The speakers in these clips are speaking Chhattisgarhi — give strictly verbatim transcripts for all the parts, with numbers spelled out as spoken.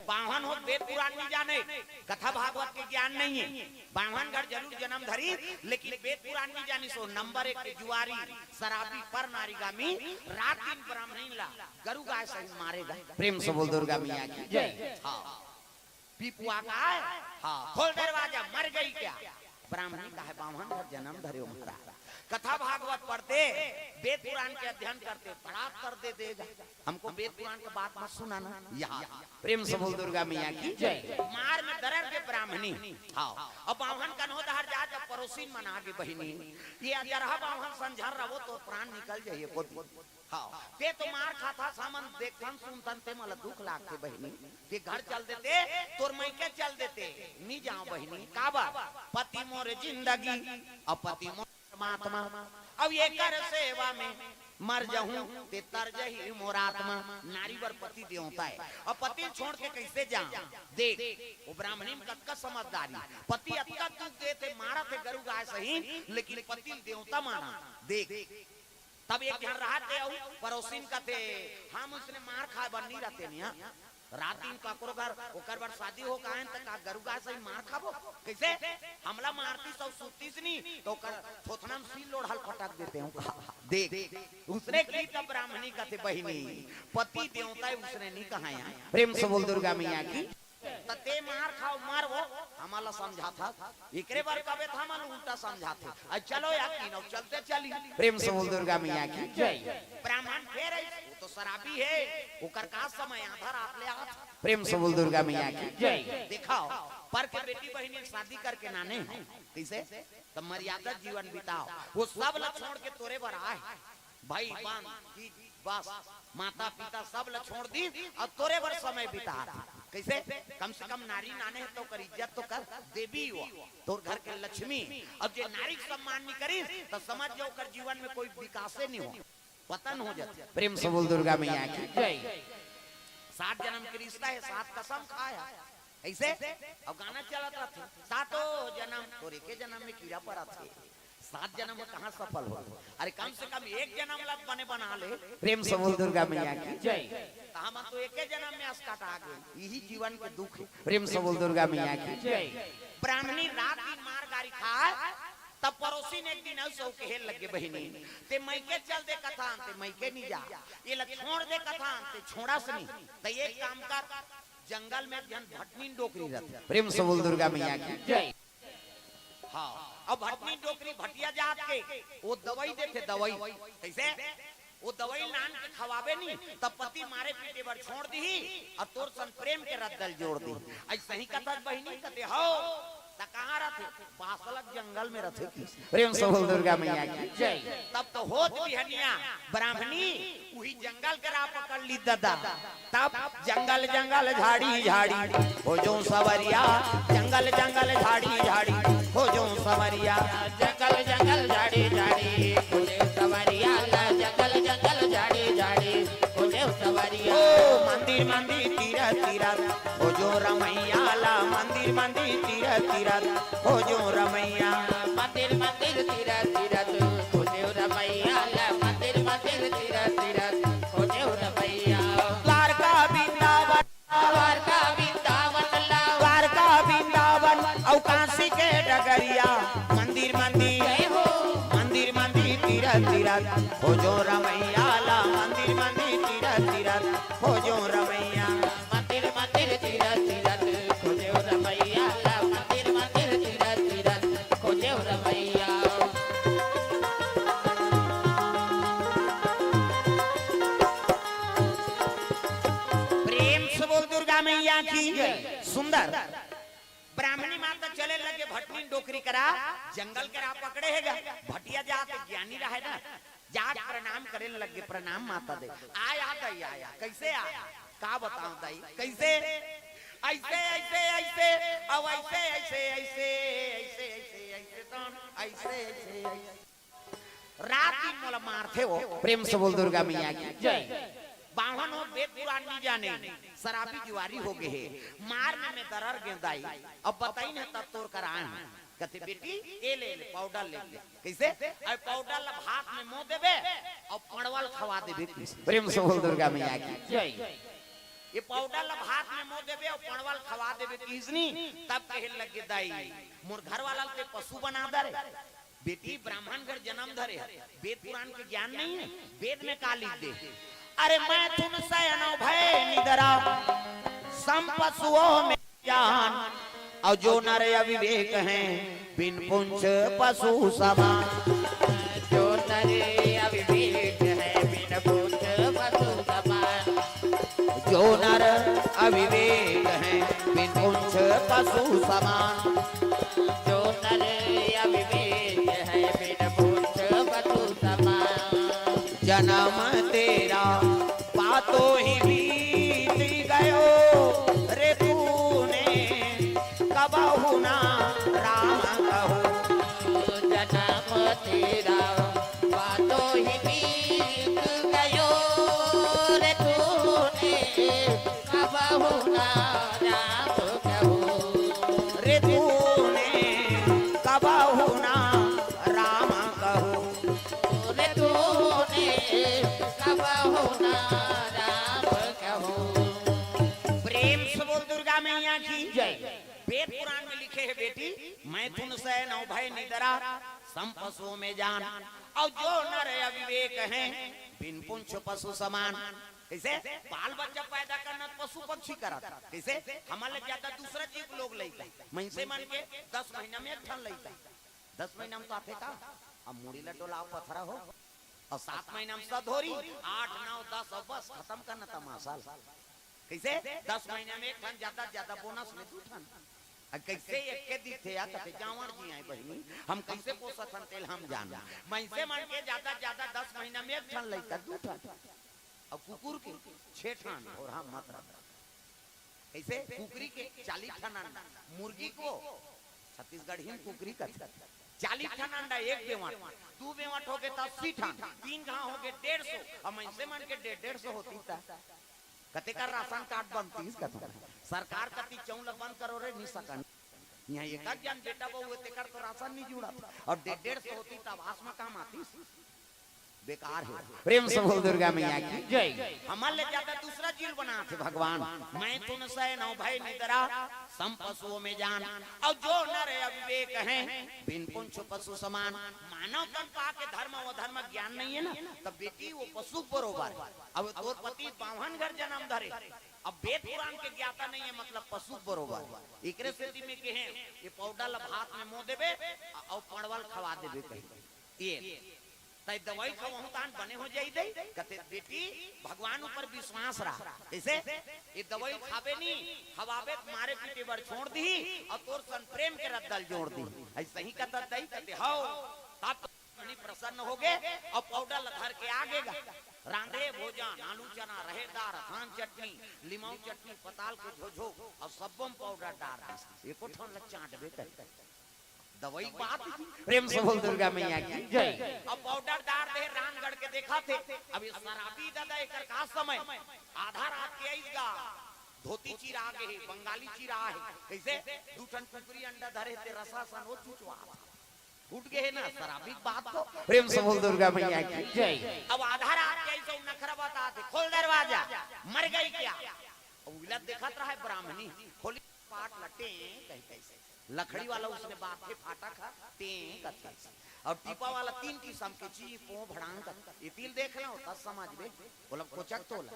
बाम्हन हो, वेद पुराण नइ जाने, कथा भागवत के ज्ञान नइ हे। बाम्हन घर जरूर जनम धरी, लेकिन वेद पुराण नइ जानी, सो नंबर एक के जुआरी, शराबी, पर नारीगामी, रात दिन ब्राह्मणी ला गरु गाय सहित मारेगा। प्रेम से बोल दुर्गा मैया की जय। हाँ। पीपुआ का है? हाँ, खोल दरवाजा, मर गई क्या? ब्राह्मणी का है, बाम्हन घर जनम धरे हो महाराज। कथा भागवत पढ़ते, वेद पुराण के अध्ययन करते, बड़ा कर दे देगा। हमको वेद पुराण के बात मत सुनाना। यहाँ प्रेम से बोल दुर्गा मैया की जय। मार में दरर के ब्राह्मणी। हाँ, अब बाम्हन कन्हो दहर जा, जब परोसिन मन आगे बहिनी, ये अजरहा बाम्हन संझर रहो तो प्राण निकल जाइए को। हाँ, ते तो मार खाता सामन देखथन सुनथन ते मला दुख लागथे बहिनी। ते घर चल देते, तोर मइके चल देते, नी जाओ बहिनी। काबर? पति मोर जिंदगी, अब पति मोर परमात्मा, अब एकर सेवा में मर जहूं, ते तर जही मोर आत्मा। नारी बर पति देवता है, अब पति छोड़ के कैसे जा? देख, वो ब्राह्मणी में कतका समझदारी। पति अतका दुख देथे, मारथे गरु गाय सहित, लेकिन पति देवता माना। देख, तब एक झन रहत हे अउ परोसिन कथे, हम उसने मार खाए बर नी रहते निया। रात दिन काकरो घर ओकर बर शादी हो काहे त का गरु गाय सही मार खाबो? कैसे? हमला मारती सब सुतीस नी, तो ओकर थोथना में सील लोढ़ल फटक देते हूँ। देख, उसने की तब ब्राह्मणी कथे, बहिनी, पति देवता है, उसने नी कहा यहाँ। प्रेम से बोल दुर्गा मैया की। त ते मार खाओ, मार वो, हमला समझाथा। एकरे बर कबे था मन उल्टा समझाथे। अ चलो यार, तीनों चलते चली। प्रेम से बोल दुर्गा मैया की जय। ब्राह्मण फेर है, वो तो शराबी है, ओकर का समय आधा रात ले आत। प्रेम से बोल दुर्गा मैया की जय। दिखाओ, पर के बेटी बहिनी शादी करके नाने हो। कैसे? त मर्यादा जीवन बिताओ। वो सब ला छोड़ के तोरे बर आए। भाई बहन, की बस, माता पिता सब ला छोड़ दी अउ तोरे बर समय बिता। कैसे? कम से कम नारी नाने हे तो ओकर इज्जत तो कर, देवी हो, तोर घर के लक्ष्मी। अब जे नारी के सम्मान नहीं करिस, तो समझ जाओ ओकर जीवन में कोई विकासे नहीं हो, पतन हो जाथे। प्रेम से बोल दुर्गा मैया की जय। सात जन्म के रिश्ता है, सात कसम खाया। ऐसे अब गाना चलत रहथे, सातों जन्म, तोर एके जन्म में कीड़ा पड़त हे। सात जन्म में कहाँ सफल हो? अरे कम से कम एक जन्म ला बने बना ले। प्रेम से बोल दुर्गा मैया की जय। त हमन तो एके जन्म में अस्कटा गे, यही जीवन के दुख है। प्रेम से बोल दुर्गा मैया की जय। ब्राह्मणी रात दिन मार गारी खाए, तब परोसिन एक दिन अउ सौ कहे लगे, बहिनी, ते मइके चल दे कथन, ते मइके नी जा, ये ला छोड़ दे कथन, ते छोड़स नी। त एक काम कर, जंगल में एक झन भटनीन डोकरी रथे। प्रेम से बोल दुर्गा मैया की जय। हाँ, अब भटनीन डोकरी भटिया जात के वो दवाई देथे, दवाई। कैसे? वो दवाई लान के खवाबे नी, तब पति मारे पीटे बर छोड़ दिही, अउ तोर सन प्रेम के रद्दल जोड़ दिही। अइसही कथस बहिनी, कथे हो, त कहाँ रथे? बासलक जंगल में रथे। प्रेम से बोल दुर्गा मैया की जय। तब तो होत बिहनिया ब्राह्मणी उही जंगल के राह पकड़ ली ददा। तब जंगल जंगल झाड़ी झाड़ी खोजो सवरिया, जंगल जंगल झाड़ी झाड़ी खोजो सवरिया। जंगल जंगल झाड़ी झाड़ी खोजे सवरिया ला, जंगल जंगल झाड़ी झाड़ी खोजे सवरिया। ओ मंदिर मंदिर तीरथ तीरथ खोजो रमैया ला, मंदिर मंदिर तीरथ तीरथ खोजो रमैया। मंदिर मंदिर तीरथ तीरथ खोजे रमैया ला, मंदिर मंदिर तीरथ तीरथ खोजे रमैया। द्वारका वृंदावन, द्वारका वृंदावन ला, द्वारका वृंदावन अउ काशी के डगरिया। मंदिर मंदिर जय हो। मंदिर मंदिर तीरथ तीरथ खोजो रमैया ला, मंदिर मंदिर तीरथ तीरथ खोजो रमैया। मंदिर मंदिर तीरथ तीरथ खोजे रमैया ला, मंदिर मंदिर तीरथ तीरथ खोजे रमैया। प्रेम से बोल दुर्गा मैया की। सुंदर। ब्राह्मणी माता चले लगे भटनीन डोकरी करा, जंगल के राह पकड़े हे गा। भटिया जात ज्ञानी रहे ना, जात प्रणाम करे लगे, प्रणाम माता दे। आया दाई आया, कैसे आया? का बताओ दाई, कैसे? ऐसे ऐसे ऐसे, अब ऐसे ऐसे ऐसे, ऐसे ऐसे ऐसे, तौन ऐसे ऐसे ऐसे। रात दिन मोला मारथे वो। प्रेम से बोल दुर्गा मैया की जय। बाम्हन हो, वेद पुराण नी जाने, शराबी जुआरी हो गे हे। मार में मैं दरर गेंव दाई, अब बताई न तब तोर करा आए हंव। कथे बेटी, ए ले ले, पाउडर ले ले। कैसे? अउ पाउडर ला भात में मो देबे अउ पड़वल खवा देबे। प्रेम से बोल दुर्गा मैया की जय। ये पाउडर ला भात में मो देबे अउ पड़वा ल खवा देबे किसनी। तब कहे लगे, दाई, मोर घर वाला ल ते पशु बना दे रे। बेटी, ब्राह्मण घर जन्म धरे हे, वेद पुराण के ज्ञान नहीं है? वेद में का लिख दे? अरे, मैथुन सयन भय निदरा, सम पशुओं में जान। अउ जो नर अविवेक हैं, बिन पुंछ पशु समान। जो नर अविवेक हैं, बिन पुंछ पशु समान। जो नर अविवेक हैं, बिन पुंछ पशु समान। जो नर अविवेक हैं, बिन पुंछ पशु समान। जन्म तेरा पातो ही बीत गयो रे तूने, कबहु ना राम कहो। जन्म तेरा पातो ही बीत गयो रे तूने, कबहु ना राम कहो। रे तूने कबहु ना राम कहो। रे तूने कबहु ना राम कहो। प्रेम से बोल दुर्गा मैया की जय। वेद पुराण में लिखे हे बेटी, मैथुन सयन भय निदरा, सम पशुओं में जान। अउ जो नर अविवेक हैं, बिन पुंछ पशु समान। कइसे? बाल बच्चा पैदा करना त पशु पक्षी करत। कइसे? हमर ले ज्यादा दूसरा जीव लोग लइका। मइनसे मन के दस महीना में एक ठन लइका। दस महीना में तो आथे का? अब मुड़ी ला डोलाव पथरा हो। अउ सात महीना में सधोरी, आठ, नौ, दस अउ बस खतम करना तमाशा ल। कइसे? दस महीना में एक ठन, ज्यादा से ज्यादा बोनस में दू ठन। अब कइसे एक के दिथे या कथे जांवर जी आय बहिनी, हम कइसे पोसत हन तेल हम जान। मइनसे मन के ज्यादा से ज्यादा दस महीना में एक ठन लइका, दू ठन। अउ कुकुर के छे ठन, अउ हम मत रख। कइसे? कुकरी के चालीस ठन अंडा, मुर्गी को छत्तीसगढ़ी में कुकरी कथे, चालीस ठन अंडा, एक बेवट, दू बेवट होगे त अस्सी ठन, तीन घांव होगे डेढ़ सौ। अब मइनसे मन के डेढ़ डेढ़ सौ होतिस त कतेक राशन कार्ड बनतिस कथंव। सरकार कति चौं ल बंद करो रे, नि सकन। इहां एक एक जन बेटा बहू हे, तेकर तो राशन नि जुड़त। अउ डेढ़ डेढ़ सौ होतिस त आवास म काम आतिस। बेकार हे। प्रेम से बोल दुर्गा मैया की जय। हमर ले ज्यादा दूसरा जीव बनाथे भगवान। मैथुन सयन भय निदरा, सम पशुओं में जान। अउ जो नर अविवेक हैं, बिन पुंछ पशु समान। मानव तन पाके धर्म अधर्म ज्ञान नहीं है ना, तब बेटी वो पशु बरोबर। अब तोर पति बाम्हन घर जन्म धरे, अब वेद पुराण के ज्ञाता नहीं है, मतलब पशु बरोबर। एकरे सेती में कहे, ये पाउडर ला भात में मो देबे, अउ पड़वा ल खवा देबे कहे। ये तैं दवाई खवाहूं तान बने हो जाई दई। कथे, बेटी, भगवान ऊपर विश्वास रहा। कइसे? ये दवाई खाबे नी, खवाबे त मारे पीटे बर छोड़ दिही, अउ तोर सन प्रेम के रद्दा ल जोड़ दिही। अइसही कथस दई, कथे, हव। तब तो बड़ी प्रसन्न होगे, अउ पाउडर ल धर के आगे गा। रांधे भोजन, आलू चना, रहेर दार, धान चटनी, लिमाऊ चटनी, पताल के झोझो, अउ सब्बो म पाउडर डार दिस। एको ठन ल चांटबे करी। दवाई बात जी। प्रेम से बोल दुर्गा मैया की जय। अब पाउडर डार दे, रांध गढ़ के देखथे। अब ये शराबी दादा एकर का समय, आधा रात के आइस गा, धोती चिरा गे हे, बंगाली चिरा हे। कइसे? दू ठन कुकरी अंडा धरे हे, ते रसा सन ओ चुचवा फूट गे हे ना, शराबी बात तो। प्रेम से बोल दुर्गा मैया की जय। अब आधा रात के आइस अउ नखरा बताथे, खोल दरवाजा, मर गई क्या? अब उला देखत रहा हे ब्राह्मणी, खोली पाट लटे कही कइसे। लकड़ी वाला उसने बात हे, फाटक हे, टें कथे। अउ टीपा वाला तीन किसम के चीं, पों, भड़ांग कथे। ये तिल देख लो, तब समझबे। बोला, कोचक तोला।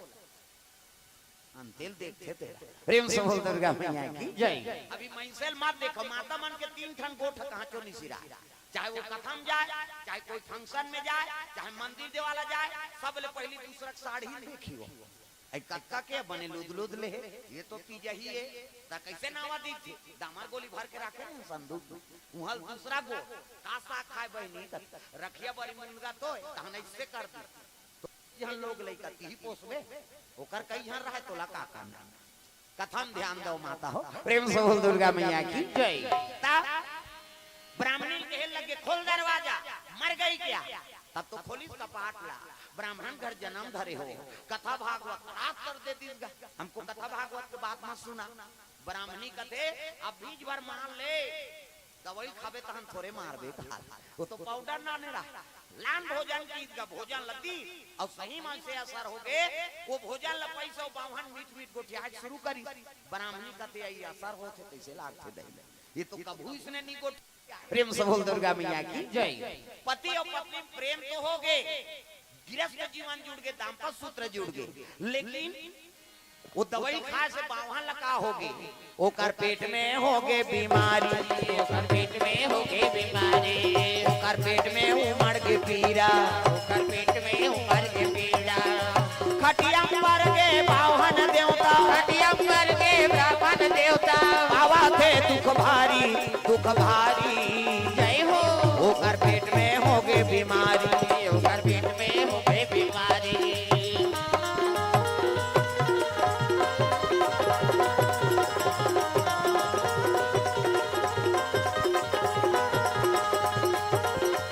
अंतेल देखथे तेला। प्रेम से बोल दुर्गा मैया की जय। अभी मइनसे ल मत देखो, माता मन के तीन ठन गोठ कहांचो नि सिराय। चाहे वो कथा म जाय, चाहे कोई function में जाय, चाहे मंदिर देवाला जाय, सबले पहिली दूसरा के साड़ी देखही वो। अई कतका के बने लुदलुद ले हे, ये तो तीजही हे, त कइसे नावा दिखथे? दामर गोली भर के राखे रहेन संदूक में, उहां ल दूसरा गोठ, का साग खाय बहिनी, त रखिया बरी मुनगा तोय, तहन अइसे कर दी। तो झन लोग लइका तिही पोसबे, ओकर कई झन रहय, तोला का करना? कथा म ध्यान दव माता हो। प्रेम से बोल दुर्गा मैया की जय। तब ब्राह्मणी ल कहे लगे, "खोल दरवाजा, मर गई क्या?" तब तो खोलिस कपाट ला, "ब्राह्मण घर जन्म धरे हो, कथा भागवत रात कर दे दिस गा, हमको कथा भागवत के बात मत सुना।" ब्राह्मणी कथे, "अब बीच भर मान ले, दवाई खाबे तहन थोरे मारबे कहाल। वो तो पाउडर नाने रहा। लान भोजन कीस गा, भोजन ल दीस अउ सही मन से असर होगे। वो भोजन ल पइस अउ बाम्हन मीठ मीठ गोठियाय शुरू करिस। ब्राह्मणी कथे, "अई असर होथे, कइसे लागथे दई?" ये तो कभू इसने नी गोठ-, प्रेम से बोल दुर्गा मैया की। जय। पति अउ पत्नी प्रेम तो होगे, गृहस्थ जीवन जुड़ गे, दाम्पत्य सूत्र जुड़ गे, लेकिन वो दवाई खाय से बाम्हन ल का होगे? ओकर पेट में होगे बीमारी। ओकर पेट में होगे बीमारी। ओकर पेट में उमड़ गे पीरा। ओकर पेट में उमड़ गे पीरा। खटिया म पर गे बाम्हन देवता। खटिया म पर गे ब्राह्मण देवता। पावथे दुख भारी, दुख भारी। जय हो। ओकर पेट में होगे बीमारी। ओकर पेट में होगे बीमारी।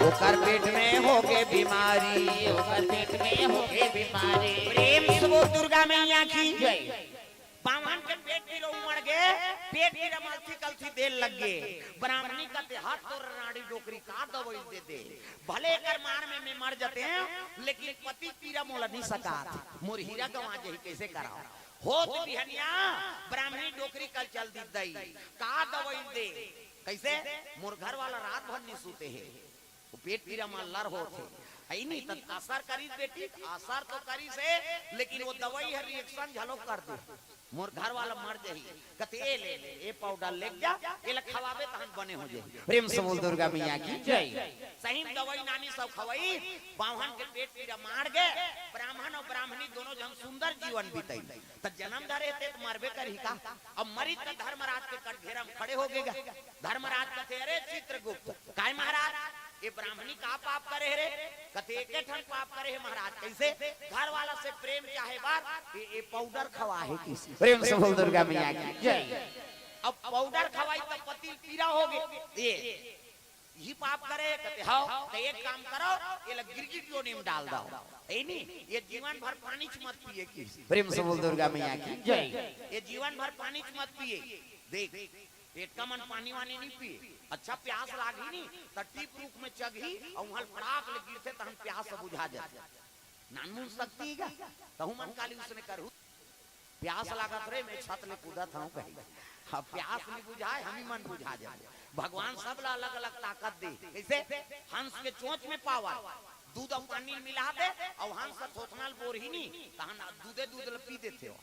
ओकर पेट में होगे बीमारी। ओकर पेट में होगे बीमारी। प्रेम से बोल दुर्गा मैया की। जय। बाम्हन के पेट पीरा उमड़ गे, पेट पीरा म अलथी कलथी देल लग गे। ब्राह्मणी कथे, "हत तोर रांड़ी डोकरी, का दवई दे दे? भले एकर मार में मैं मर जतेंव, लेकिन पति पीरा मोला नी सकात। मोर हीरा गंवा जही, कइसे करांव?" होत बिहनिया ब्राह्मणी डोकरी कल चल दिस दई, का दवई दे? कइसे? "मोर घर वाला रात भर नी सूते हे, वो पेट पीरा म लर होत हे।" अई नी त असर करिस बेटी, असर तो करिस हे, लेकिन वो दवई ह reaction घलो कर दे। मोर घर वाला मर जही। कथे, "ए ले, ले, ए पाउडर लेग जा, एला खवाबे तहन बने हो जही।" प्रेम से बोल दुर्गा मैया की। जय। सही म दवई नानिस अउ खवइस, बाम्हन के पेट पीरा माड़ गे, ब्राह्मण अउ ब्राह्मणी दोनों झन सुंदर जीवन बितइस। त जनम धरे हे ते त मरबे करही का? अब मरिस त धर्मराज के कटघेरा म खड़े होगे गा। धर्मराज कथे, "अरे चित्रगुप्त, काय महाराज, ये ब्राह्मणी का पाप करे हे रे?" कथे, "एके ठन पाप करे हे महाराज।" कइसे? घर वाला से प्रेम चाहे बर ये, ये पाउडर खवा हे किस। प्रेम से बोल दुर्गा मैया की। जय। अब पाउडर खवाइस त पति ल पीरा होगे। ये, इही पाप करे? कथे, "हव।" त एक काम करव, एला गिरगिट योनि म डाल दव। ए नी, ये जीवन भर पानीच मत पिए किस। प्रेम से बोल दुर्गा मैया की। जय। ये जीवन भर पानीच मत पिए। देख, पेटका मन पानी वानी नी पिए। अच्छा प्यास लागही नी, त टीप रूख में चघही अउ उहां ल फड़ाक ले गिरथे, तहन प्यास ह बुझा जाथे। नानमुन शक्ति हे गा, तहू मन काली उसने करहू। प्यास लागत रे, मैं छत ले कूदत हंव कही। हां, प्यास नी बुझाय, हमही मन बुझा जाबो। भगवान सब ला अलग-अलग ताकत दे। कइसे? हंस के चोंच में power, दूध अउ पानी ल मिला दे, अउ हंस ह थोथना ल बोरही नी, तहन दूधे दूध ल पी देथे ओ।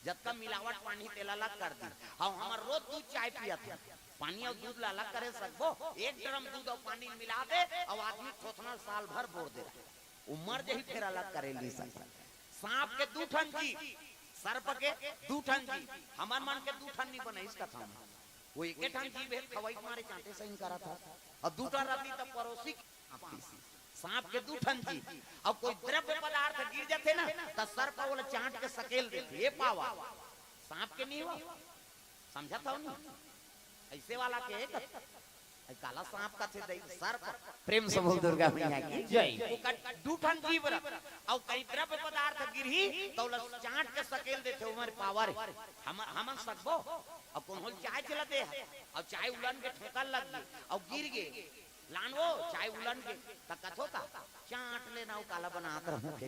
जतका मिलावट पानी तेला अलग कर दी। अउ हमर रोज दूध चाय पियत हे, पानी अउ दूध ला अलग करे सकबो? एक ड्रम दूध अउ पानी ल मिला दे, अउ आदमी थोथना ल साल भर बोर दे रहे। वो मर जही, फेर अलग करे नी सकय। सांप के दू ठन जीभ, सर्प के दू ठन जीभ, हमर मन के दू ठन नी बनइस कथंव मैं। वो एके ठन जीभ हे, खवई मारे चांटे सही करत हे। अउ दू ठन रहितिस त परोसी के सांप के दू ठन जीभ। अउ कोई द्रव्य पदार्थ गिर जाथे ना, त सर्प ओला चांट के सकेल देथे। ये power सांप के नी हो। समझत हव नी? अइसे वाला के एक काला सांप कथे दई, सर्प। प्रेम से बोल दुर्गा मैया की। जय। ओकर दू ठन जीभ रह, अउ कहीं द्रव्य पदार्थ गिरही, त ओला चांट के सकेल देथे, ओमर power हे। हम, हमन सकबो? अउ कोनो ल चाय चला दे, अउ चाय उलन के ठोकर लग गे, अउ गिर गे, लान वो चाय उलन गे, त कथो का? चांट लेना, वो काला बनात रहूं के।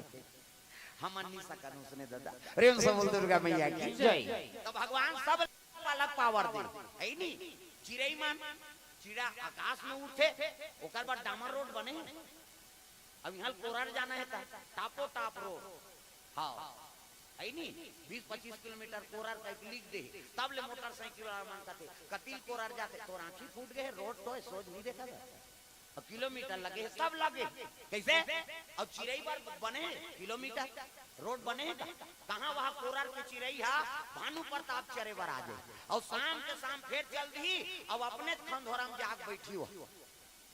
हमन नी सकन उसने दादा। प्रेम से बोल दुर्गा मैया की। जय। त भगवान सब अलग power दे, हे नी? चिरई मन, चिड़ा आकाश में उड़थे, ओकर बर डामर रोड बने हे। अब इहां ल कोरर जाना हे त टापो टाप रोड। हां, हे नी? बीस पच्चीस किलोमीटर कोरर कहिके लिख दे, तब ले मोटरसाइकिल वाला मन कथे, "कति ल कोरर जाथे, तोर आंखी फूट गे हे, रोड तो हे, सोझ नी देखत हे।" अब किलोमीटर लगे हे, सब लगे हे। कइसे? अब चिरई बर बने हे किलोमीटर रोड बने हे का? कहां वहां कोरर के चिरई हा भानु प्रताप चरे बर आ जाय, अउ शाम के शाम फेर चल दिही, अउ अपने खंधोरा म जाके बइठही।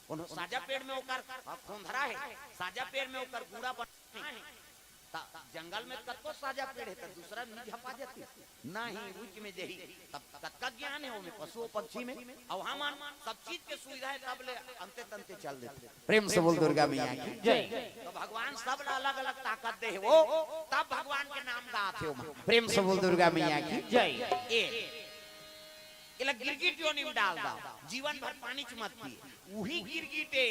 कोनो साजा पेड़ में ओकर, अ, खोंधरा हे, साजा पेड़ में ओकर गुड़ा बना हे। त जंगल में कतको साजा पेड़ हे, त दूसरा नी झपा जातिस? नहीं, उच में जही। तब कतका ज्ञान हे ओमे, पशु पक्षी में। अउ हमन सब चीज के सुविधा हे, तब ले अंते तंते चल देथे। प्रेम से बोल दुर्गा मैया की। जय। त भगवान सब ला अलग-अलग ताकत दे हे वो, तब भगवान के नाम गात हे ओमा। प्रेम से बोल दुर्गा मैया की। जय। ए, त गिरगिट योनि म डाल दव, जीवन भर पानी च मत पिए। उही गिरगिट ए,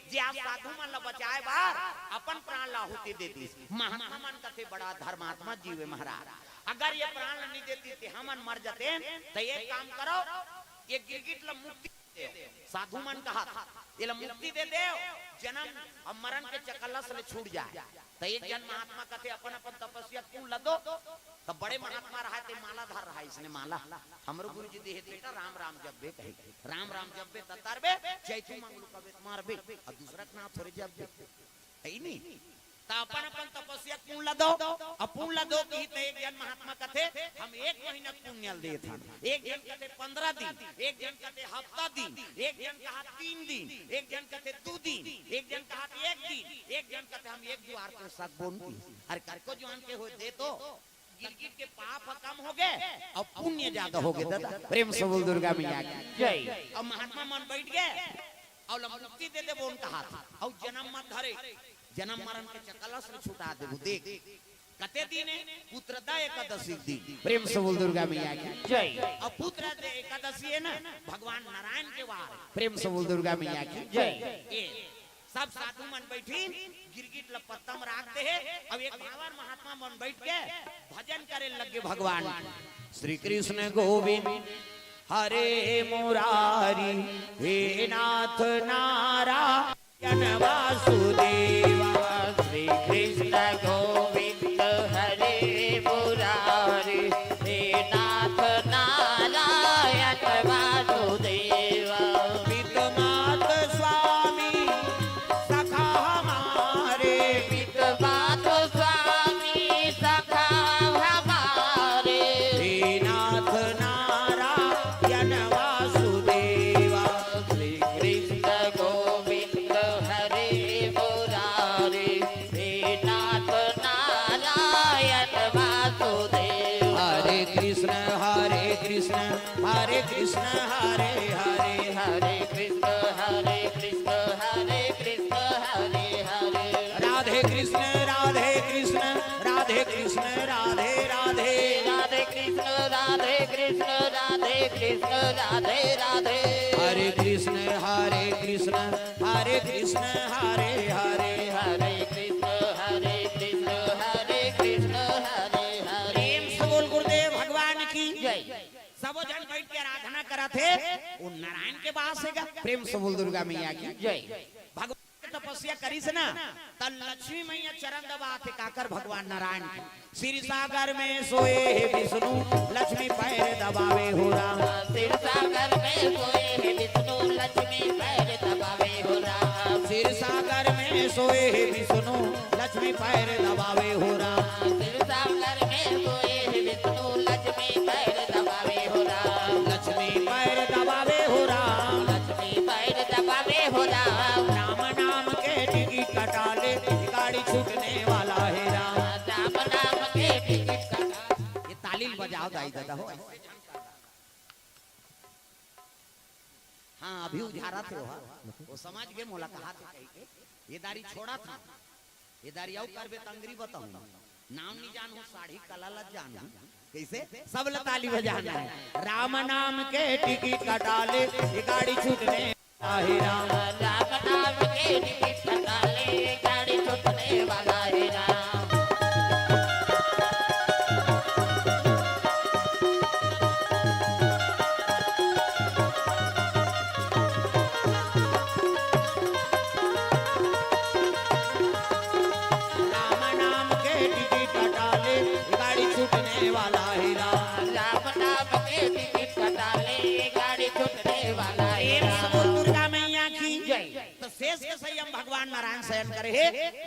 जे आज साधु मन ल बचाए बर अपन प्राण ल आहुति दे दिस। महात्मा मन कथे, बड़ा धर्मात्मा जीव ए महाराज, अगर ये प्राण ल नइ देतिस ते हमन मर जतेन। त एक काम करव, ये गिरगिट ल मुक्ति दे देव। साधु मन कहत, एला मुक्ति दे देव, जनम अउ मरन के चकल्लस ले छूट जाय। त एक झन महात्मा कथे, अपन अपन तपस्या के पुन ल दो। त बड़े महात्मा रहय, ते माला धर रहय, इसने माला, हमरो गुरुजी देहे, बेटा राम राम जपबे कहे, राम राम जपबे त तरबे, चैतू मंगलू कबे त मरबे, अउ दूसरा के नाव थोरे जपबे, हइ नी? त अपन अपन तपस्या के पुन ल दो, अउ पुन ल दो कही त एक झन महात्मा कथे, हम एक महीना के पुण्य ल देत हन। एक झन कथे पंद्रह दिन, एक झन कथे हफ्ता दिन, एक झन कहा तीन दिन, एक झन कथे दू दिन, एक झन कहा एक दिन, एक झन कथे हम एक दुवार के सकबोन की। अरे कतको जुवार के होय दे तो, गिरगिट के पाप ह कम होगे अउ पुण्य जादा होगे दादा। प्रेम से बोल दुर्गा मैया की जय। अउ महात्मा मन बइठ गे, अउ ल मुक्ति दे देबोन कहत, अउ जनम मत धरे, जनम मरन के चकल्लस ले छुटा देबो। देख, कते दिन ए? पुत्रदा एकादशी के दिन। प्रेम से बोल दुर्गा मैया की जय। अउ पुत्रदा एकादशी ए ना, भगवान नारायण के वार। प्रेम से बोल दुर्गा मैया की जय। ए, सब साधु मन बइठिन, गिरगिट ल पत्ता म राख दे हे। अब एक भांवर महात्मा मन बइठ के भजन करे लगे भगवान। श्री कृष्ण गोविंद हरे मुरारी, हे नाथ नारायण वासुदेवा। श्री कृष्ण गोविंद हरे मुरारी, हे नाथ नारायण वासुदेवा। पितमात स्वामी सखा हमारे, पितमात स्वामी सखा हमारे। हे नाथ नारायण वासुदेवा। श्री कृष्ण गोविंद हरे मुरारी, हे नाथ नारायण वासुदेव। हरे कृष्ण हरे कृष्ण, हरे कृष्ण हरे हरे। हरे कृष्ण हरे कृष्ण, हरे कृष्ण हरे हरे। राधे कृष्ण राधे कृष्ण, राधे कृष्ण राधे राधे। राधे कृष्ण राधे कृष्ण, राधे कृष्ण राधे राधे। हरे कृष्ण हरे कृष्ण, हरे कृष्ण हरे हरे। हरे कृष्ण हरे कृष्ण, हरे कृष्ण हरे हरे। प्रेम से बोल गुरुदेव भगवान की जय। सबो झन बइठ के आराधना करत हे, ओ नारायण के वास हे गा। प्रेम से बोल दुर्गा मैया की जय। भगवान के तपस्या करिस ना, त लक्ष्मी मैया चरण दबात हे, काकर? भगवान नारायण के। क्षीर सागर में सोए हे विष्णु, लक्ष्मी पैर दबावे हो राम। क्षीर सागर में सोए हे विष्णु, लक्ष्मी पैर दबावे हो राम। क्षीर सागर में सोए हे विष्णु, लक्ष्मी पैर दबावे हो राम। क्षीर सागर में सोए हे विष्णु, लक्ष्मी पैर दबावे हो राम। लक्ष्मी पैर दबावे हो राम। लक्ष्मी पैर दबावे हो राम। राम नाम के टिकट कटा ले, गाड़ी छूटने वाला हे राम। राम नाम के टिकट कटा। ये ताली बजाव दाई दादा हो। हाँ, अभी उझारत हे ओहा। ओ समझ गे मोला कहात हे कहिके। ये दारी छोड़त हँव। ये दारी अउ करबे त अंगरी बताहूँ। नाम नइ जानहूँ, साड़ी कला ल जानहूँ। कइसे? सब ल ताली बजाना हे। राम नाम के टिकट कटा ले, ये गाड़ी छूटने वाला हे राम। राम नाम के टिकट कटा ले, ये गाड़ी छूटने वाला हे राम। राम नाम के टिकट कटा ले, गाड़ी छूटने वाला हे राम। राम नाम के टिकट कटा ले, गाड़ी छूटने वाला हे राम। प्रेम से बोल दुर्गा मैया की जय। त शेष के संयम भगवान नारायण शयन करे हे,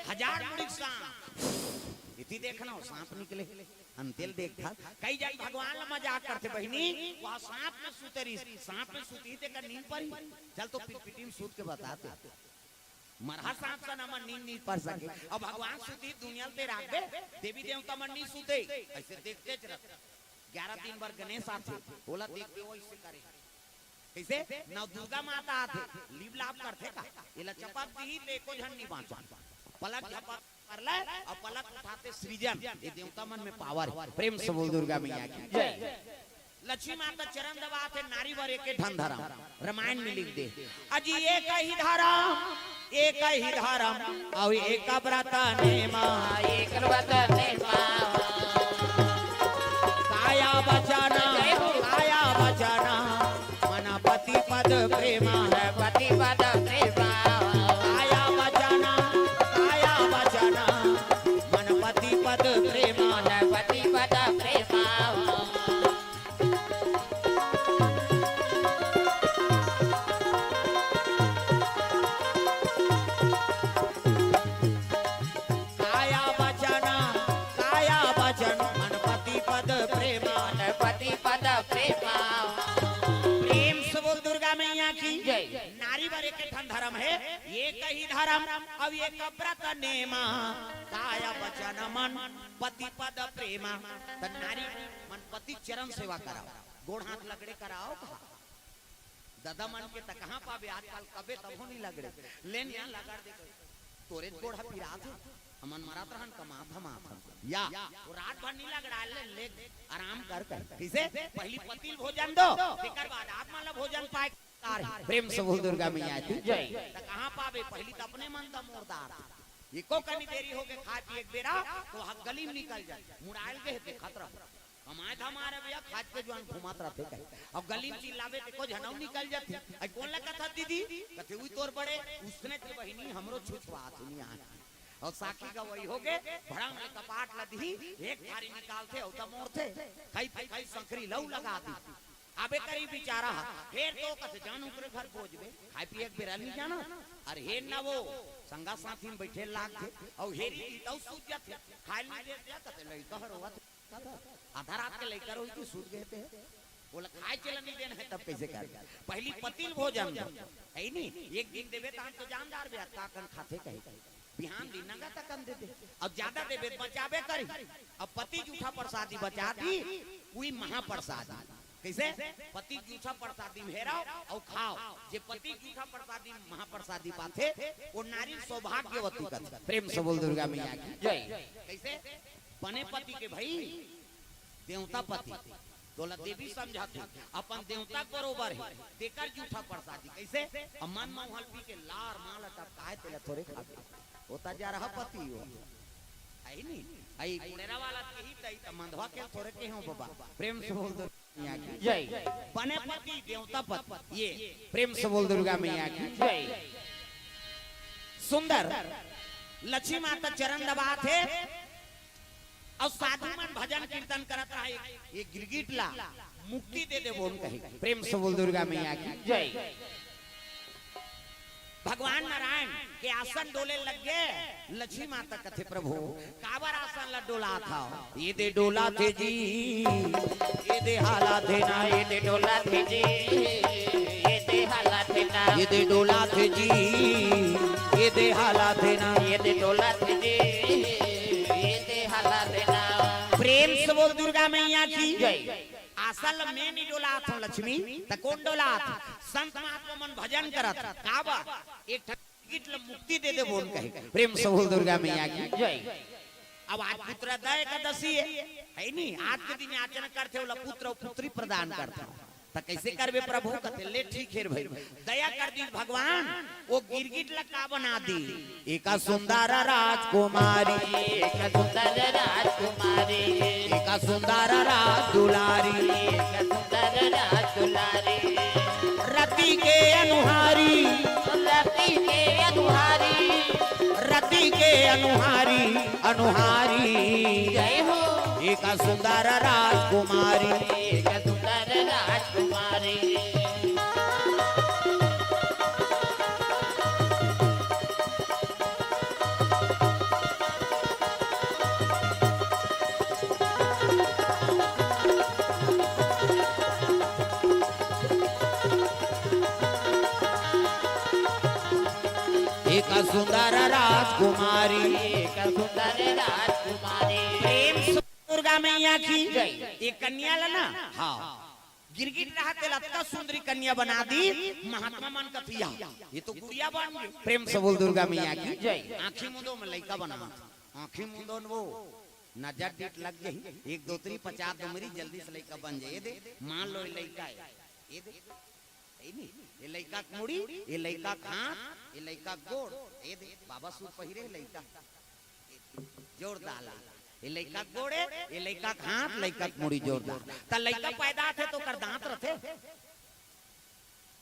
हजार मुड़ी के सांप। एती देखना ओ सांप निकले। अंते ल देखत, कई झन भगवान ल मजाक करथे, बहिनी, ओ सांप में सुते रहिस, सांप में सुतही तेकर नींद परही। चल तो पिटपिटी में सुत के बता दे। मरहा सांप सन हमर नींद नइ पर सके। अब भगवान सुतही दुनिया ल ते राखबे, देवी देवता मन नइ सुते, अइसे देखतेच रह। ग्यारह दिन बर गणेश आथे, ओला देखबे ओ अइसे करे। कइसे? नव दुर्गा माता आथे, लिप लाप करथे का? एला चपक दिही त एको झन नइ बाँचय। पलक झपक कर ले अउ पलक उठाथे सृजन, ये देवता मन में पावर हे। प्रेम से बोल दुर्गा मैया की जय। लक्ष्मी माता चरण दबाथे, नारी बर एक ठन धरम, रामायण में लिख दे। अजी एक ही धरम, एक ही धरम, अउ एक व्रत नेमा। एक व्रत नेमा। काया वचन, काया वचन, मन पति पद प्रेमा। पति पद प्रेमा। काया वचन, काया वचन, मन पति पद प्रेमा। मन पति पद प्रेमा। काया वचन, काया वचन, मन पति पद प्रेमा। मन पति पद प्रेमा। प्रेम से बोल दुर्गा मैया की जय। नारी बर एक ठन धरम हे, एक ही धरम, अउ एक व्रत नेमा। काया वचन मन पति पद प्रेमा। त नारी मन पति चरण सेवा कराओ, गोड़ हाथ लगड़े कराओ। ददा मन के त कहाँ पाबे आजकल, कबे तभो नहीं लगड़े। लेन यहाँ लगड़ दे, तोरे गोड़ हा पिरात हे, हमन मरात रहन कमात धमात हन। या, वो रात भर नहीं लगड़ा ले, ले आराम कर कर। किसे? पहली पति ल भोजन दो, तेकर बाद आप मन ला भोजन पाए। प्रेम से बोल दुर्गा मैया की जय। त कहाँ पाबे, पहली त अपने मन त मोरदार। एको कनी देरी होगे खाए पिए के बेरा, त वहाँ गली में निकल जाए, मुड़ायल के हे, देखत रहो। कमाए धमाए भैया, खाज के जुआन घुमात रथे कहे। अब गली में चिल्लाबे ते को झनऊ निकल जाथे। आई कोन ला कथा दीदी? कथे उई तोर बड़े, उसने ते बहिनी हमरो छुछवात नहीं आए। अउ साखी गवई होगे, भड़ंग ले कपाट ला दिही, एक थारी निकालथे, अउ त मोरथे। खाई पे खाई संकरी लऊ लगा दी। अबे करी बिचारा, फेर तो कथे जान उकरे घर बोझबे, खाए पिए के बेरा नहीं जाना। अरे हेर ना वो, संगा साथी में बैठे लागथे, अउ हेरी दी तऊ सूझ जाथे, खाए नहीं दे दिया, कथे लइका हर होवत। आधा रात के लइका रोई के सूत गए थे, बोला खाए चलन नहीं देना है, तब कैसे कर? पहली पति ल भोजन दो, है नी? एक दिन देबे त हम तो जानदार बे, का कन खाथे कहे। बिहान दिन नंगा तकन दे दे, अब ज्यादा देबे त बचाबे करी। अब पति जूठा प्रसादी बचा दी, कोई महाप्रसादी। कैसे? पति जूठा प्रसादी में हेराओ अउ खाओ। जे पति जूठा प्रसादी में महाप्रसादी पाथे, वो नारी सौभाग्यवती कथे। प्रेम से बोल दुर्गा मैया की जय। कैसे? बने पति के भाई, देवता पति, तोला देवी समझाथे, अपन देवता के बरोबर हे, तेकर जूठा प्रसादी। कैसे? अब मन म हल्पी के लार माला टपकाए, तेला थोरे खाबे। होता जा रहा पति हो। आई नहीं? आई कुड़ेरा वाला के ही तई त मंधवा के थोरे के हो बाबा। प्रेम से बोल दो। मैया की जय। बने पति देवता पति, ये प्रेम से बोल दुर्गा मैया की जय। सुंदर लक्ष्मी माता चरण दबाथे अउ साधु मन भजन कीर्तन करत रहा, ये गिरगिट ला मुक्ति दे दे बोल कहे। प्रेम से बोल दुर्गा मैया की जय। भगवान नारायण के आसन डोले लग गए। लक्ष्मी माता कथे, "प्रभु, काबर आसन ला डोलात हव?" "ये दे डोलाथे जी, ये दे हालाथे ना, ये दे डोलाथे जी, ये दे हालाथे ना, ये दे डोलाथे जी, ये दे हालाथे ना, ये दे डोलाथे जी, ये दे हालाथे ना।" प्रेम से बोल दुर्गा मैया की जय। आसन में नहीं डोलात हव लक्ष्मी, त कोन डोलात? संत महात्मा मन भजन करत, काबर? एक ठन गिरगिट ल मुक्ति दे दे बोल कहे। प्रेम से बोल दुर्गा मैया की जय। अब आज पुत्र दा एकादशी हे, है नी? आज के दिन याचना करथे, ओला पुत्र अउ पुत्री प्रदान करथे। त कैसे करबे प्रभु? कथे, "ले ठीक हे भाई, दया कर दी भगवान, वो गिरगिट ल का बना दी?" "एका सुंदर राजकुमारी, एका सुंदर राजकुमारी, एका सुंदर राज दुलारी, एका सुंदर राज दुलारी, रति के अनुहारी, रति के अनुहारी, रति के अनुहारी, अनुहारी, जय हो। एका सुंदर राजकुमारी, एका सुंदर राजकुमारी।" एक सुंदर राजकुमारी, एक सुंदर राजकुमारी। प्रेम से दुर्गा मैया की जय। एक कन्या ला ना, हाँ, गिरगिट रहा तेला अतका सुंदरी कन्या बना दी। महात्मा मन कथे, "ये तो गुड़िया बन गई।" प्रेम से बोल दुर्गा मैया की जय। आँखी मुंदो में लइका बना, आँखी मुंदो में वो नजर डीठ लग जाही, एक दोतरी पचास दुमरी, जल्दी से लइका बन जाए। ए दे, मान लो, ये लइका है, ये दे, है नी? ये लइका के मुड़ी, ये लइका के हाथ, ये लइका के गोड़, ये दे, बाबा सूट पहिरे लइका, जोरदार लइका। ये लइका के गोड़ है, ये लइका के हाथ, लइका के मुड़ी, जोरदार। त लइका पैदा थे तो ओकर दांत रथे,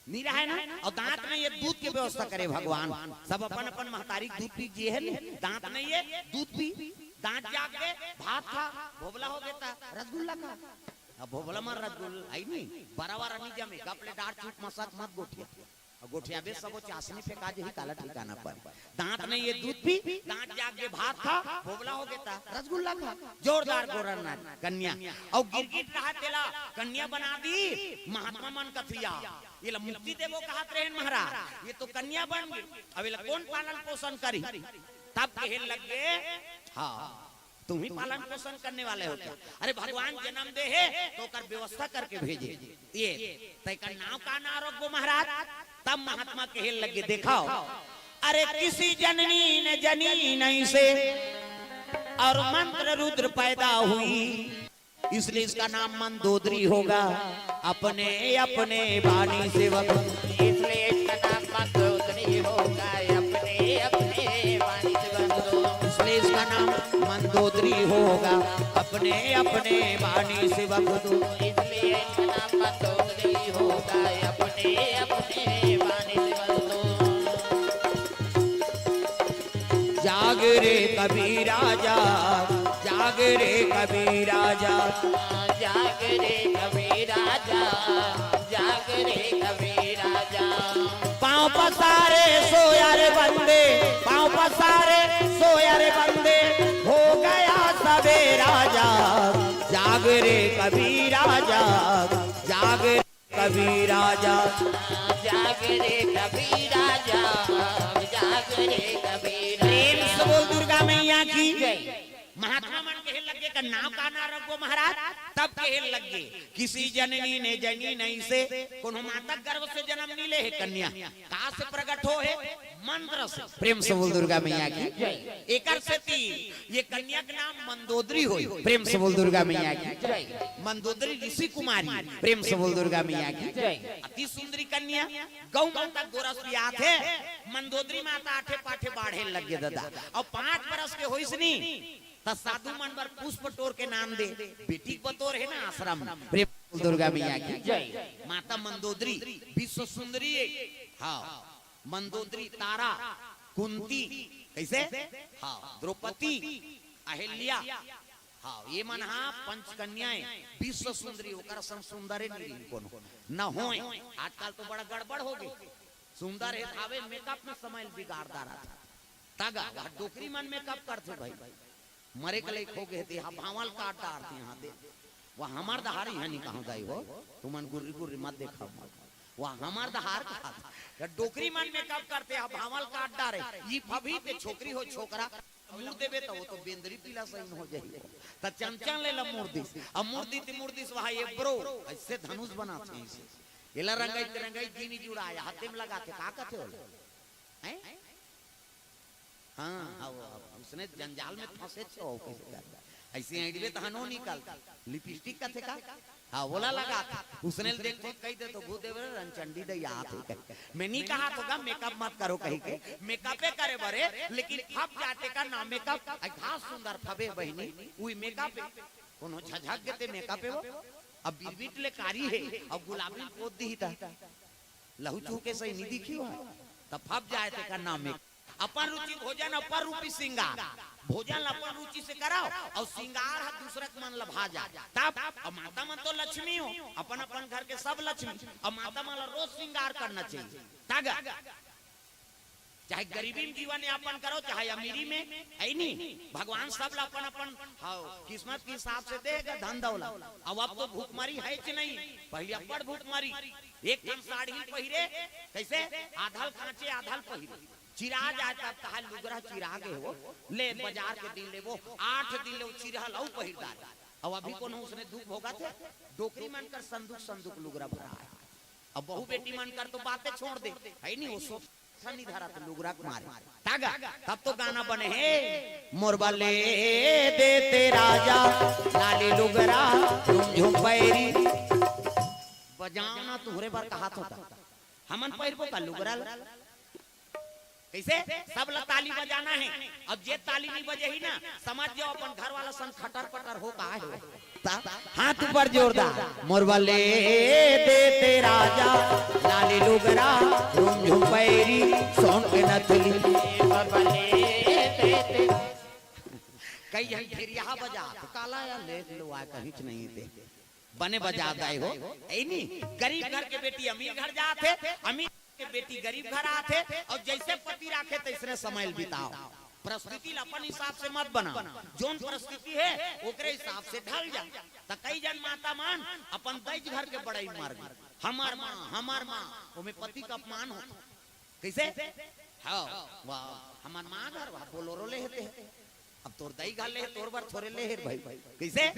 नी रहे ना? अउ दांत नइ हे, दूध के व्यवस्था करे भगवान। सब अपन अपन महतारी के दूध पी जिए हे नी, दांत नइ हे, दूध पी। दांत जाग गे, भात खा, भोभला हो गे त रसगुल्ला खा। अब भोभला म रसगुल्ला है नी, बराबर नी जमे, गप ले डार चुप, मसक मत गोठिया। अउ गोठियाबे सबो चासनी फेंका जही, काला ठिकाना पर। दांत नइ हे, दूध पी, दांत जाग गे, भात खा, भोभला हो गे त रसगुल्ला खा। जोरदार गोरखनाथ कन्या। अउ गिरगिट रहा तेला कन्या बना दी, महात्मा मन कथिया, ये ला मुक्ति देबो कहत रहेन महाराज, ये तो कन्या बन गे, अब ये ला कोन पालन पोषण करी? तब कहे लग गे, हाँ, तुम ही पालन पोषण करने वाले हो क्या? अरे, भगवान जन्म दे हे तो ओकर व्यवस्था करके भेजे। ये तय का नाम का ना रखबो महाराज? तब महात्मा कहे लगे, देखो, अरे, किसी जननी ने जनी नहीं से और मंत्र रुद्र पैदा हुई, इसलिए इसका नाम मंदोदरी होगा। अपने अपने बानी सेवक, इसलिए इसका नाम मंदोदरी होगा, अपने अपने बानी सेवक। इसलिए इसका नाम मंदोदरी होगा, अपने अपने बानी सेवक। इसलिए इसका नाम मंदोदरी होगा, अपने अपने बानी सेवक। जाग रे कबीरा जाग, जाग रे कबीरा जाग। जाग रे कबीरा जाग, जाग रे कबीरा जाग। पाँव पसारे सोया रे बंदे, पाँव पसारे सोया रे बंदे, हो गया सवेरा जाग। जाग रे कबीरा जाग, जाग रे कबीरा जाग। जाग रे कबीरा जाग, जाग रे कबीरा। प्रेम से बोल दुर्गा मैया की। महात्मा मन कहे लगे का नाम का ना रखबो महाराज? तब कहे लगे, किसी जननी ने जनी नहीं से, कोनो माता गर्भ से जन्म नहीं ले हे कन्या, का से प्रकट हो हे? मंत्र से। प्रेम से बोल दुर्गा मैया की। एकर सेती ये कन्या के नाम मंदोदरी होय। प्रेम से बोल दुर्गा मैया की। मंदोदरी ऋषि कुमारी। प्रेम से बोल दुर्गा मैया की। अति सुंदरी कन्या। गौ माता गोरस पियात हे, मंदोदरी माता आठे पाठे बाढ़े लग गे ददा। अउ पाँच बरस के होइस नी, त साधु मन बर पुष्प टोर के नाम दे। बेटी के बतोर हे ना आश्रम। प्रेम से बोल दुर्गा मैया की। माता मंदोदरी विश्व सुंदरी हे। हाँ, मंदोदरी, तारा, कुंती, कैसे? हाँ, द्रौपदी, अहिल्या। हाँ, ये मन हा पंच कन्याएं, विश्व सुंदरी, ओकर सम सुंदर हे नहीं कोनो, न होय। आजकल तो बड़ा गड़बड़ हो गे। सुंदर हे त हावे, मेकअप में समय बिगाड़ डारथे। तगा, वह डोकरी मन मेकअप करथे भाई। मरे के लइक हो गे हे, ते हा भांवल काट डारथे, हाँ दे। वह हमर डहार इहाँ नी कहूँ दाई हो, तुमन गुर्री गुर्री मत देखा मत। वह हमर डहार कहत। या डोकरी मन मेकअप करथे, हा भांवल काट डारे। ई फबही ते छोकरी हो छोकरा, मुड़ देबे त वो तो बेंदरी पीला सही हो जाही। त चंचल ले ला मुड़ दिस। अब मुड़ दिस ते मुड़ दिस, वहाँ ये ब्रो, ऐसे धनुष बनाथे इसे। एला रंगाई ते रंगाई जीनी जुड़ाया, हाथे में लगाथे, का कथे ओला? हैं? हाँ, हाँ, वो, अब उसने जंजाल में फंसे छे, हो कैसे कर? ऐसे ऐंठबे त हनो निकल। लिपस्टिक कथे का? हाँ, ओला लगाथे। उसने ल देख के कहि दे तो, "भूदेव रे, रंचंडी दई आत हे," कहि। मैं नी कहत हों गा, मेकअप मत करो कहि के। मेकअपे करे बरे, लेकिन फब जाथे का ना मेकअप, अइ घास सुंदर फबे बहिनी, उही मेकअप हे। कोनो झझक गे ते मेकअप हे वो। अब बिरबिट ले कारी हे, अउ गुलाबी पोत दिही त। लहू चूहू के सही नी दिखी हो, त फब जाथे का ना मेकअप। अपन रुचि भोजन, अपन रूपी श्रृंगार। भोजन ल अपन रुचि से कराओ अउ श्रृंगार ह दूसरा के मन ल भा जाय। तब, अब माता मन तो लक्ष्मी हो, अपन अपन घर के सब लक्ष्मी। अब माता मन ल रोज श्रृंगार करना चाहिए। तग, चाहे गरीबी में जीवन यापन करो, चाहे अमीरी में, है नी? भगवान सब ल अपन अपन, हाँ, किस्मत के हिसाब से देगा धन दौलत। अब, अब तो भूखमरी हेच नहीं, पहले अब्बड़ भूखमरी। एक ठन साड़ी पहिरे, कैसे? आधल खांचे, आधल पहिरे। चिरा जाय तब कहा लुगरा चिरा गे हो, ले बजार के दिन लेबो, आठ दिन ले वो चिरहल अउ पहिर डारे। अब अभी कोनो उसने दुख भोगथे, डोकरी मन कर संदूक संदूक लुगरा भरा हे। अब बहू बेटी मन कर तो बाते छोड़ दे, है नी? वो सोच ठनी धरत लुगरा के मारे। तागा, तब तो गाना बने हे, मोर बले देते राजा, लाली लुगरा, झुमझुम पैरी। बजाना तुहरे बर कहात होता। हमन पहिरबो का लुगरा ल? कइसे? सब ला ताली बजाना हे। अब जे ताली नहीं बजे ही ना, समझ जाओ अपन घर वाला संग खटर पटर हो का हे। ता-, हाथ ऊपर जोरदार। मोर बले देते राजा, लाली लुगरा, झुमझुम पैरी, सोन के नथली। मोर बले देते। कई झन फिर यहाँ बजा, तो काला या ले लो, आ कहीं नहीं थे। बने बजा दाई हो, ऐ नी? गरीब घर के बेटी अमीर घर जात हे, अमीर के बेटी गरीब घर आत हे, अउ जइसे पति राखे तइसने समय ल बिताओ। परिस्थिति ल अपन हिसाब से मत बना, जोन परिस्थिति हे ओकरे हिसाब से ढल जा। त कई जन माता मन अपन दइज घर के बड़ई मार दी, हमर माँ, हमर माँ, ओमे पति का अपमान होथे। कइसे? हव, वाह, हमर माँ घर, वाह, बोलोरो ले हे ते। अब तोर दई घर ले हे, तोर बर थोरे ले हे भाई। कइसे?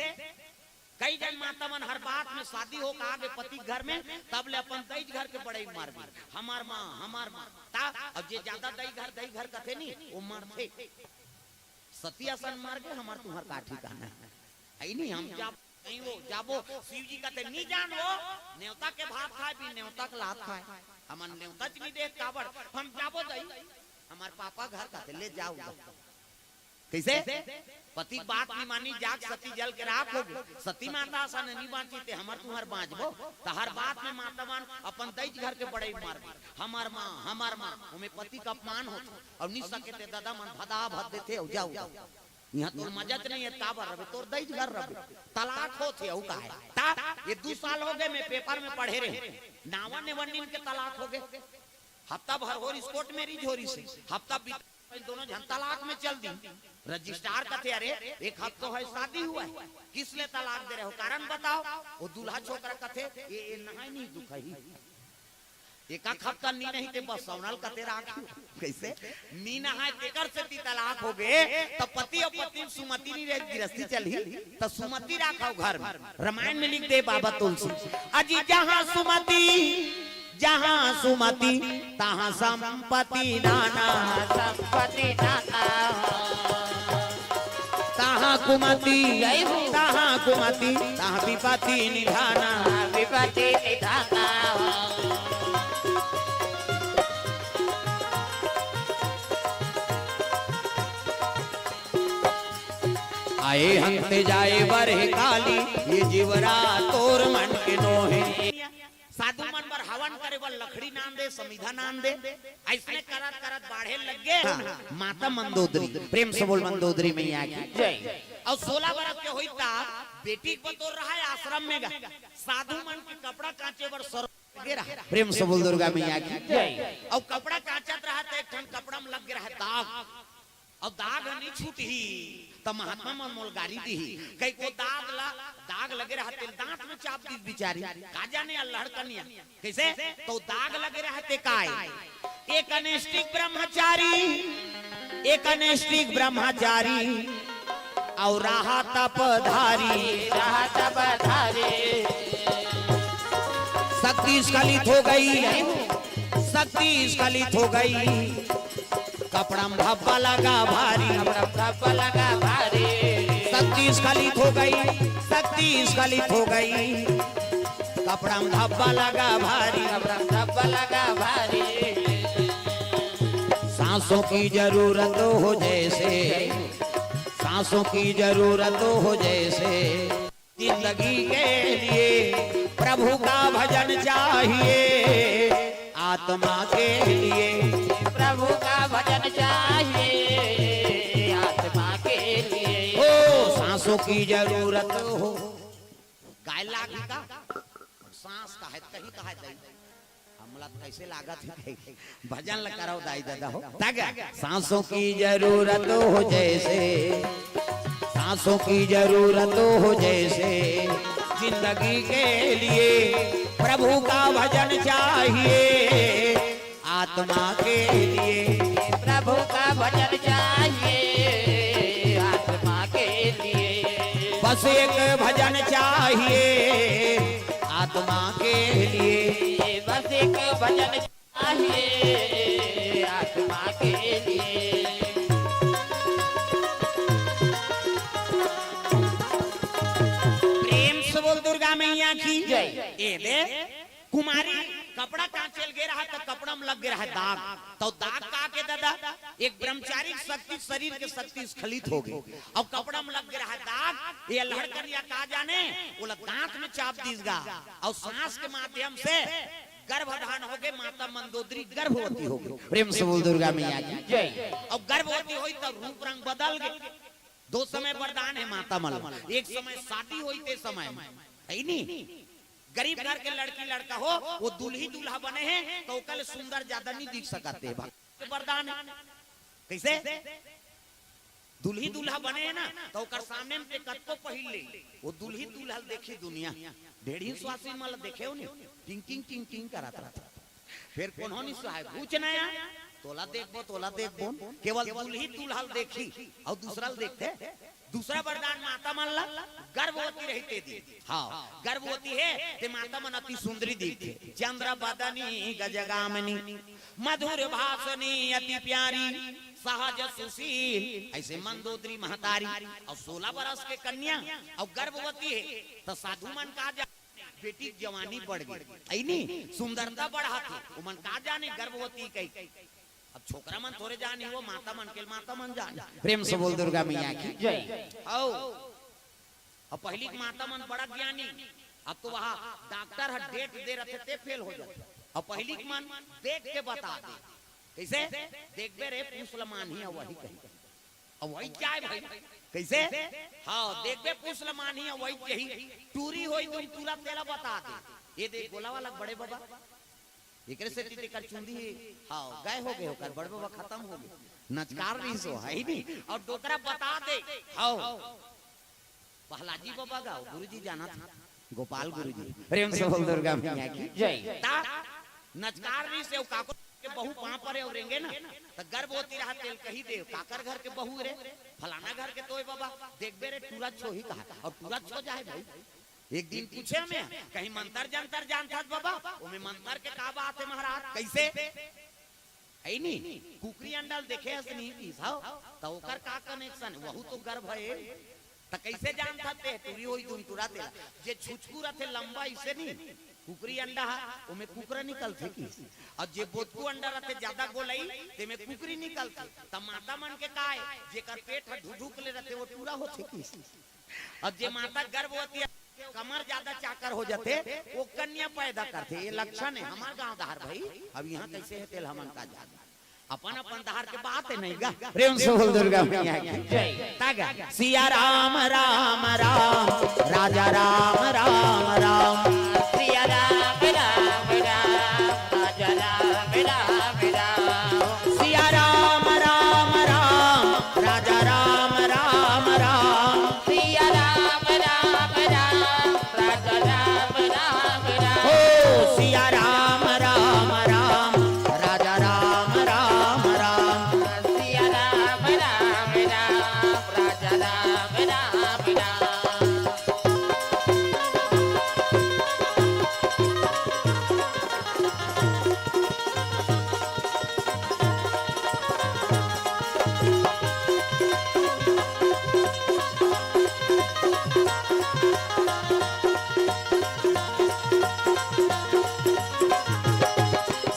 कई जन माता मन हर बात में शादी हो के आगे पति घर में, तब ले अपन दई घर के बड़ई मार दी। हमार माँ, हमार माँ। ता अब जे ज्यादा दई घर, दई घर कथे नी, वो मरथे। सती असन मर गे, हमार तुम्हार का ठिकाना हे? अई नहीं, हम जाब-, नहीं वो, जाबो, शिव जी कथे, "नी जान वो, नेवता के भात खाए, बिन नेवता के लात खाए।" हमन नेवता च नी देख काबर, हम जाबो दई। हमार पापा घर कथे, "ले जाओ।" कइसे? पति के बात नी मानी, जाग सती जल के राख हो गे। सती माता असन नी बाँची ते हमर तुम्हार बाँचबो। त हर बात में माता मन अपन दई घर के बड़ई मार दी। हमार माँ, हमार माँ, ओमे पति का अपमान होथे। अउ नी सके ते ददा मन भदा भद देथे, अउ जाओ, जाओ। इहाँ तोर मजत नहीं हे, काबर रबे, तोर दई घर रबे। तलाक होथे, अउ का हे? ता, ये दू साल हो गे, मैं पेपर में पढ़े रहे। नावा नेवन्निन के तलाक हो गे। हफ्ता भर होरिस कोर्ट मैरिज होरिस, हफ्ता बीत दोनों झन तलाक में चल दी। रजिस्ट्रार कथे, "अरे, एक हफ्ता हे शादी हुआ है, किस ले तलाक दे रहे हो, कारण बताओ।" वो दूल्हा छोकरा कथे, "ये, ये नहाय नहीं दुखही, एक आध हफ्ता नी नहीं ते बस सौनल कथे राख।" कइसे? नी नहाय तेकर सेती तलाक हो गे, त पति अउ पत्नी सुमति नी रहे, गिरस्ती चलही, त सुमति राखव घर में। रामायण में लिख दे बाबा तुलसी, अजी जहाँ सुमति जहाँ सुमति, तहाँ संपत्ति नाना। संपत्ति नाना। तहाँ कुमति, जय हो। तहाँ कुमति, तहाँ विपत्ति निधाना। विपत्ति निधाना। आए हंते जाए बर हे काली, ये जीवरा तोर मन के नोहे। साधु मन बर हवन करे बर लकड़ी नान दे, समिधा नान दे, अइसने करत करत बाढ़े लग गे। हाँ, हाँ। माता मंदोदरी, प्रेम से बोल मंदोदरी मैया की जय। अउ सोलह बरस के होई ता बेटी के बतौर रहा है आश्रम में गा, साधु मन के कपड़ा कांचे बर सर लगे रहा। प्रेम से बोल दुर्गा मैया की जय। अउ कपड़ा कांचत रहा त एक ठन कपड़ा में लग गे रहा दाग। अब दाग ह नी छूटही, त महात्मा मन मोल गारी दिही। कई को दाग ला, दाग लगे रहा तेल दांत में चाप दी बिचारी। का जाने अल्हड़ कनिया। कइसे? तो दाग लगे रहा ते काय? एक अनिष्टिक ब्रह्मचारी, एक अनिष्टिक ब्रह्मचारी, अउ रहा तपधारी। रहा तपधारी। शक्ति स्खलित हो गई, शक्ति स्खलित हो गई। कपड़ा में धब्बा लगा भारी। कपड़ा में धब्बा लगा भारी। शक्ति स्खलित हो गई, शक्ति स्खलित हो गई। कपड़ा में धब्बा लगा भारी। कपड़ा में धब्बा लगा भारी। सांसों की जरूरत हो जैसे, सांसों की जरूरत हो जैसे। जिंदगी के लिए प्रभु का भजन चाहिए, आत्मा के लिए। प्रभु का भजन चाहिए, आत्मा के लिए। ओ, सांसों की जरूरत हो। गाय लागी का? सांस का है, कहीं का है, दई। हमला त कइसे लागत हे? भजन ल करव दाई ददा हो। तग सांसों की जरूरत हो जैसे, सांसों की जरूरत हो जैसे, जिंदगी के लिए प्रभु का भजन चाहिए, आत्मा के लिए। प्रभु का भजन चाहिए, आत्मा के लिए। बस एक भजन चाहिए, आत्मा के लिए। बस एक भजन ये आत्मा के लिए। प्रेम से बोल दुर्गा मैया की जय। ए दे, कुमारी कपड़ा कांचे ल गे रहा, त कपड़ा में लग गे रहा दाग। तो दाग का के दादा, एक ब्रह्मचारी शक्ति, शरीर के शक्ति स्खलित हो गई। और कपड़ा में लग गे रहा दाग, ये लड़कनिया का जाने, ओला दांत में चाप दीस गा। और सांस के माध्यम से गर्भाधान हो गए, माता मंदोदरी गर्भवती हो गई। प्रेम से बोल दुर्गा मैया की जय। और गर्भवती हुई, तब रूप रंग बदल गए। दो समय वरदान है माता मन ल। एक समय शादी होई ते समय में, है नी? गरीब घर के लड़की लड़का हो, वो दुल्ही दूल्हा बने हैं, तो ओकर ले सुंदर ज्यादा नहीं दिख सकते। भगवान के वरदान है। कैसे? दुल्ही दूल्हा बने हैं ना, तो ओकर सामने में ते कतको पहिर ले, वो दुल्ही दूल्हा ल देखी दुनिया। ढेढ़ी स्वासी मन ल देखे हो नी, टिंग टिंग टिंग टिंग करत रहता। फिर कोनो नहीं सुहाय, कुछ नया, तोला देखबो, तोला देखबो, केवल दुल्ही दूल्हा ल देखी, और दूसरा ल देखते। दूसरा वरदान माता मन ल गर्भवती रहिते दी। हाँ, गर्भवती है, ते माता मन अति सुंदरी दिखते। चंद्र बदनी गजगामिनी, मधुर भाषणी अति प्यारी, सहज सुशील, ऐसे मंदोदरी महतारी। और सोलह बरस के कन्या, और गर्भवती है, तो साधु मन का जा बेटी के जवानी बढ़ गई, ऐ नी? सुंदरता बढ़ाथे, ओमन का जाने गर्भवती कही। अब छोकरा मन थोरे जानी, वो माता मन के माता मन जानी। प्रेम से बोल दुर्गा मैया की जय। आओ, अब पहली के माता मन बड़ा ज्ञानी, अब तो वहाँ डॉक्टर ह डेट दे रथे ते फेल हो जाथे। अब पहली के मन देख के बता दे, कैसे? देखबे रे, पूछ ल मानही, वही कही। अब वही जाए भाई, कैसे? हाँ, देखबे पूछ ल मानही, वही यही टूरी होई, तुम तुरंत तेला बता दे। ये देख गोला वाला बड़े बाबा, एकरे से तेकर चुंदी, हाँ, गए हो गए, ओकर बड़े बाबा खत्म हो गए। नचकार रही सो, है ही नहीं। और डोकरा बता दे, हाँ। पहलाजी बाबा गाओ, गुरुजी जाना था, गोपाल गुरुजी। प्रेम से बोल दुर्गा मैया की जय। ता नचकार रही से काको के बहू पाँव परे और रेंगे ना, त गर्भवती रहा तेल कही दे, काकर घर के बहू रे, फलाना घर के तोय बाबा, देखबे रे टूरा छोही कहा, और टूरा छो जाए भाई। एक दिन पूछे हमें, कहीं मंतर जंतर जानथस बाबा? ओमे मंतर के का बात है महाराज? कैसे? है नी? कुकरी अंडा ल देखे हस नी पीस, हव? त ओकर का कनेक्शन? वहू तो गर्भ है। त कैसे जानथस ते? टूरी होई दुन टूरा तेला। जे छुचकू रथे लंबा इसे नी, कुकरी अंडा हा, ओमे कुकरा निकलथे किस। और जे बोतकू अंडा रथे ज्यादा गोलई, तेमे कुकरी निकलथे। त माता मन के का है? जेकर पेट ह ढुढुक ले रथे, वो टूरा होथे किस। अब जे माता गर्भवती है, कमर ज्यादा चाकर हो जाथे, वो कन्या पैदा करथे। ये लक्षण है हमार गांव धार भाई। अब यहाँ कैसे है तेल हमन का जान। अपन अपन धार के बात है नहीं गा। प्रेम से बोल दुर्गा मैया की जय। तागा। सिया राम राम राम, राजा राम राम राम। सिया राम राम राम, राजा राम राम राम। सिया राम राम राम, राजा राम राम राम। सिया राम राम राम, राजा राम राम राम। ओ सिया राम राम राम, राजा राम राम राम। सिया राम राम राम, राजा राम राम राम।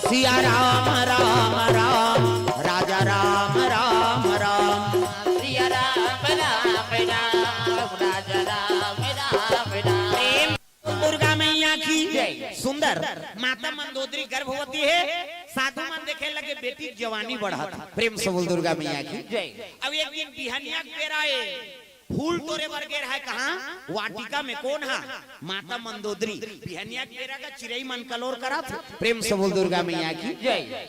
सिया राम राम राम, राजा राम राम राम। सिया राम राम राम, राजा राम राम राम। प्रेम दुर्गा मैया की जय। सुंदर माता मंदोदरी गर्भवती है, साधु मन देखे लगे बेटी के जवानी बढ़त। प्रेम से बोल दुर्गा मैया की जय। अब एक दिन बिहनिया के बेरा ए फूल टोरे बर गे रहा है कहाँ? वाटिका में। कौन हा? माता मंदोदरी। बिहनिया के बेरा का चिरई मन कलोर करत। प्रेम से बोल दुर्गा मैया की जय।